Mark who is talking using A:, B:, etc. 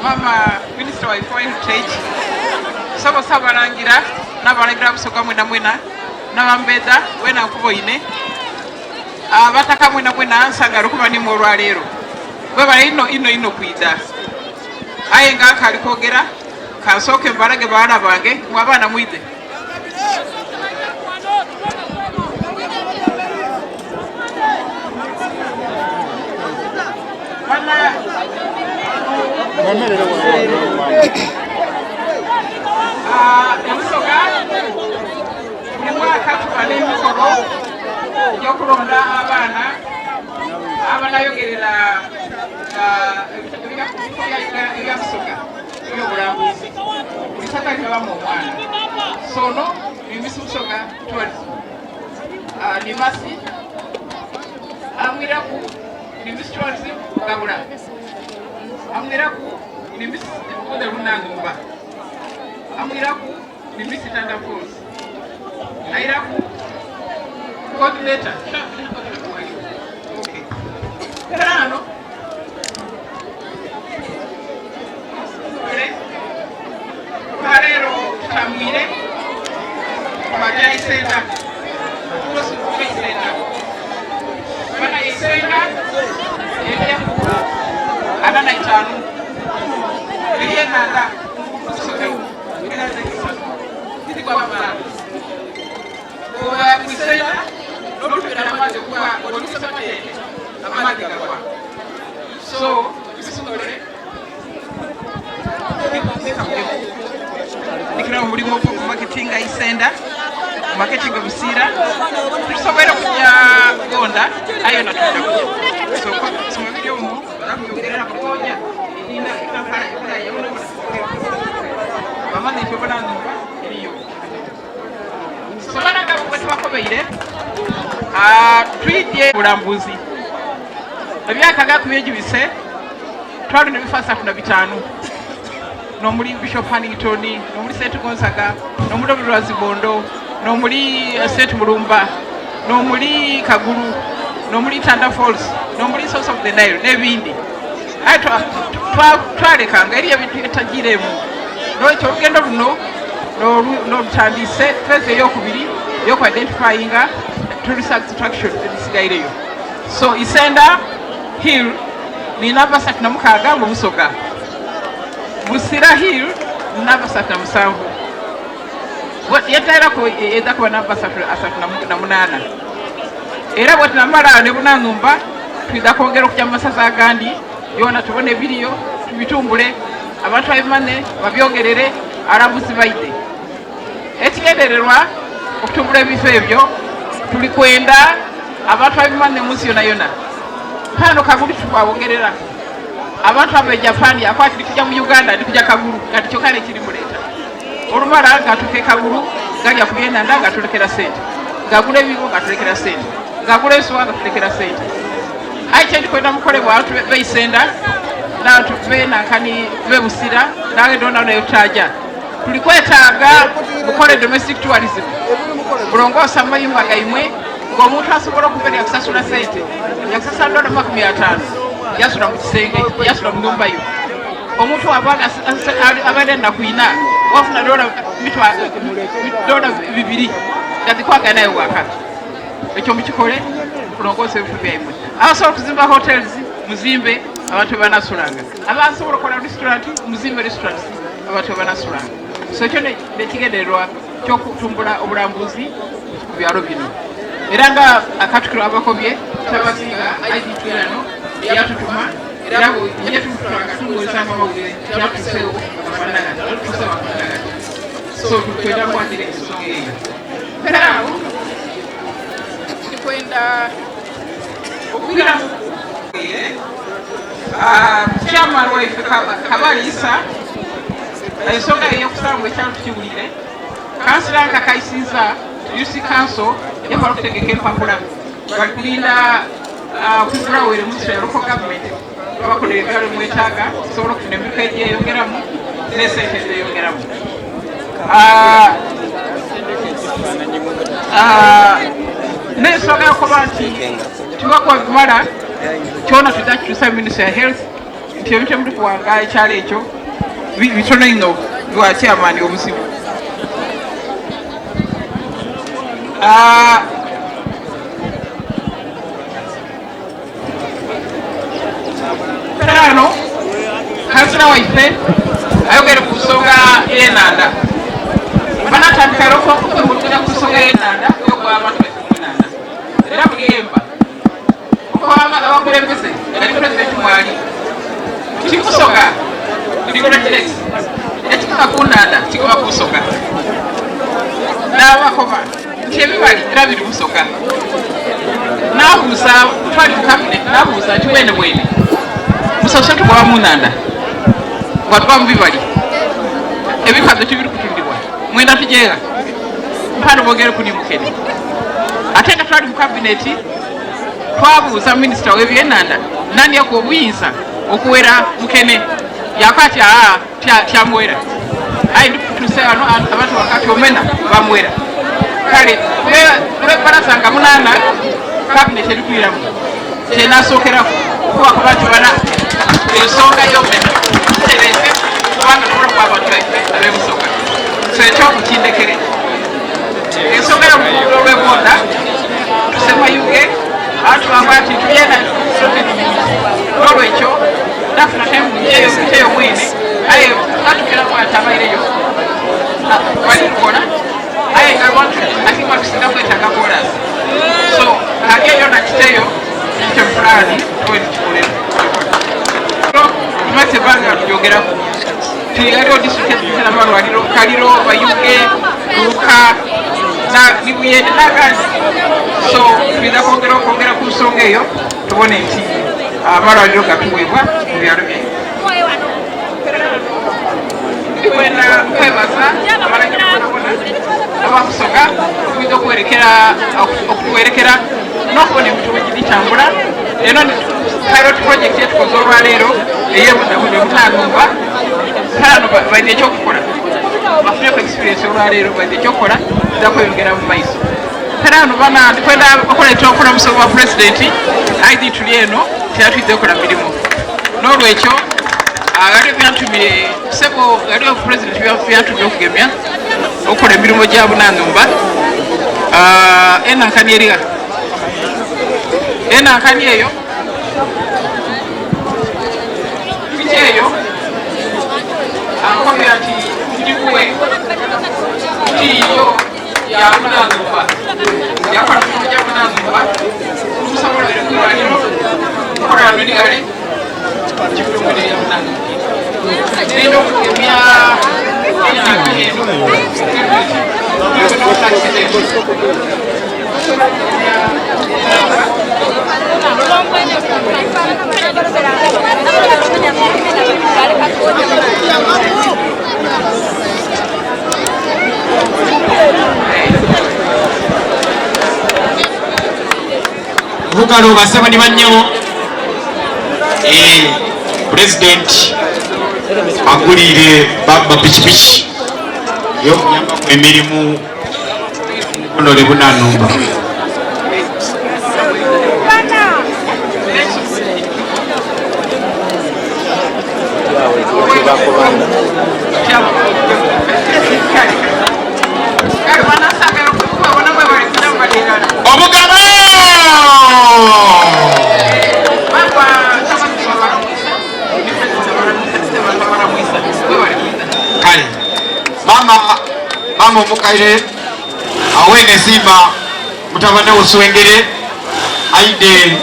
A: Mama Minisita waife owa Heritage, Ssebo Ssabalangira n'abalangira ba Busoga mwenamwena n'abambedha wena nkuboine, abataka mwenamwena nsangaire okuba n'imwe olwaleero. Mwebale inho inho inho kwidha. Aye nga nkaali kwogera, kansooke mbalage baghala bange, mwe abaana mwidhe. Ebusoga buli mwaka tuba n'emikolo egy'okulonda abaana abanayogerera ebifo ebya Busoga ebyobulambuzi. Buli saka libamu omwana. So ono ni Miss Busoga Tourism. Ni Mercy amwiraku ni Miss Tourism Gabula. Amwiraku ni Miss Buda Lunangumba. Amwiraku ni Miss Tanda Falls. Airaku coordinator. Okay. Terano. Olwaleero tutambwire twagya Isenda tulosukuba Isenda bana Isenda eryeku 45 eryenanda kusokewo Isenda notubera amaadhi kuba olisema amaadhi gagwa so bisukole Ndikira omulimu ogw'okumaketinga Isenda, maketinga Busiira. Tusoboire okuja Gonda aye yona twenda kuja. So soma biri omwo bakuyogerera kukonya edinda Kampala ekola yona bamane ekyo bananumba eriyo. So bana nga bwe tubakobeire twidye bulambuzi ebyaka gakubye gibise twalina ebifo 35 nomuli Bishop Hannington, nomuli St Gonzaga, nomuli Lwazibondo, nomuli St Mulumba, nomuli Kagulu, nomuli Tanda Falls, nomuli Source of the Nile n'ebindi. Aye twalekanga eriyo ebintu ebitagiiremu. N'olwekyo olugendo luno n'olutandise phase eyokubiri ey'oku-identifyinga tourist attractions edhisigaireyo. So Isenda Hill ni namba 36 mu Busoga. Busira Hill ni namba 37. Yetairaku edha kuba namba 38. Era bwetunamala ne Bunangumba twidha kwongera okuja mu masaza agandi yoona tubone ebiriyo tubitumbule abantu babimane babyogerere abalambuzi baidhe. Ekigendererwa okutumbula ebifo ebyo tuli kwenda abantu babimane munsi yonayona. Kano Kagulu tubawongerera abantu abo e Japan akwati ndikuja mu Uganda ndikuja Kagulu nga tikyo kale kiri muleta. Olumala nga atuuka e Kagulu galya ku byenhandha nga atulekera sente, nga agula ebibo nga atulekera sente, nga agula ensuwa nga atulekera sente. Aye kyendikwenda mukole bwantu beisenda n'abantu benankani bebusira nawe dona nayo tutaja. Tuli kwetaaga mukole domestic tourism, mulongoosa amayumba gaimwe ng'omuntu asobola okuva eri akusasula sente yakusasula dola 50 yasula mu kisenge yasula mu nyumba yo. Omuntu waba abaire enaku ina wafuna dola 2 nga dhikwaga naye waka. Ekyo mukikole kulongoosa ebifo byaimwe. Abasobola okuzimba hotels muzimbe abantu bebanasulanga, abasobola okukola restaurant muzimbe restaurants abantu bebanasulanga. So ekyo nekigendererwa kyokutumbula obulambuzi ku byalo bino. Era nga akatukiro abakobye kyabasinga IDP eno yatutuma era yetutwanga tumuweza amawulire yatusewo afaanana so tukwenda mwagira ensonga eyo. Era awo tukwenda okwiramu chairman waife Kabaliisa ensonga eyokusaba ngu ekyalo tukiwulire. Kansila nga kaisiza UC Council yakola okutegeka empapula bali kulinda kwigulawo ere munsi ya local government babakolera ebyalo mwetaaga tusobola okufuna emirimu egyeyongeramu n'esente ezeyongeramu. N'ensonga yokuba nti tibakuba bimala kyona tuja kituusa mu ministry ya health. nti ebintu ebiri kuwanga ekyalo ekyo bitono inho lwa chairman obuzibu. Kano kansila waife ayogere ku nsonga y'enanda. Banatandika era okwemulugunya ku nsonga y'enanda y'okuwa abantu baife mu nanda. Era buli yemba okuba abakulembeze nga ni pulezidenti mwali tikusoga ndikola kireti ekikaka ku nanda kikuba kusoga n'abakoba nti ebibali era biri busoga. Nabuuza twali mu cabinet, nabuuza nti bwene bwene musose tugoba mu nanda bwatuba mu bibali ebikazo tibiri kutundibwa mwenda tujeera mpano bogere kuni mukene. Ate nga twali mu cabinet twabuuza minisita w'ebyenanda nani yakuwa obuyinza okuwera mukene, yakwati aa tyamuwera aye ndikutuse wano abantu wakati omena bamuwera. Kale kulwebaraza nga munana cabinet erikwiramu kyenasookeraku okuba kuba nti bana ensonga yomena tereze kubanga tukola kuba abantu baife abebusoga. So ekyo mukindekere. Ensonga y'oluguudo olw'ebonda tusemayuge abantu bamba nti tubyena nolwekyo nafuna teyo teyo mwene aye batukira kwata abaireyo bali kukola aye nga abantu ati batusinga kwetaaga kolas. So ageyo nakiteyo ekyo pulaani tuwe tukikolera tumaze ebbanga tugyogeraku tiyaliwo disitulikiti ezitera amalwaliro Kaliro, Bayuge, Luuka nibuyende n'agandi. So tuyinza kwongera okwongera ku nsonga eyo tubone nti amalwaliro gatuweebwa mu byalo byaife. Ndikwenda kwebaza abalangira bonabona abakusoga okuyinza okutuwerekera n'okubona ebintu bwe gibitambula. Eno ni pilot project yetukoze olwaleero ey'ebudabudde obutanumba kano baine ekyokukola bafunyeku experience olwaleero baine ekyokukola nza kweyongera mu maiso. Kale ano bana ndikwenda okola ekyokukola musobo wa pulezidenti id tuli eno teyatwize okukola mirimu n'olwekyo galiwo byantumye sebo galiwo pulezidenti byantumye okugemya okukola emirimu gya bunanumba enankani eriga enankani eyo piki eyo ankobera nti ndikuwe tiyo ya bunanumba yakola mirimu gya bunanumba tusobola kwirwaliro kukola lunigali kifumule ya bunanumba nenda okugemya enankani eno.
B: Obugalo basebo ni bannyabo. President aguliire baba pikipiki ey'okuyambaku emirimu bunole bunanumba. Obugalo. Kale mama mama omukaire awene simba mutabane woswengere aide.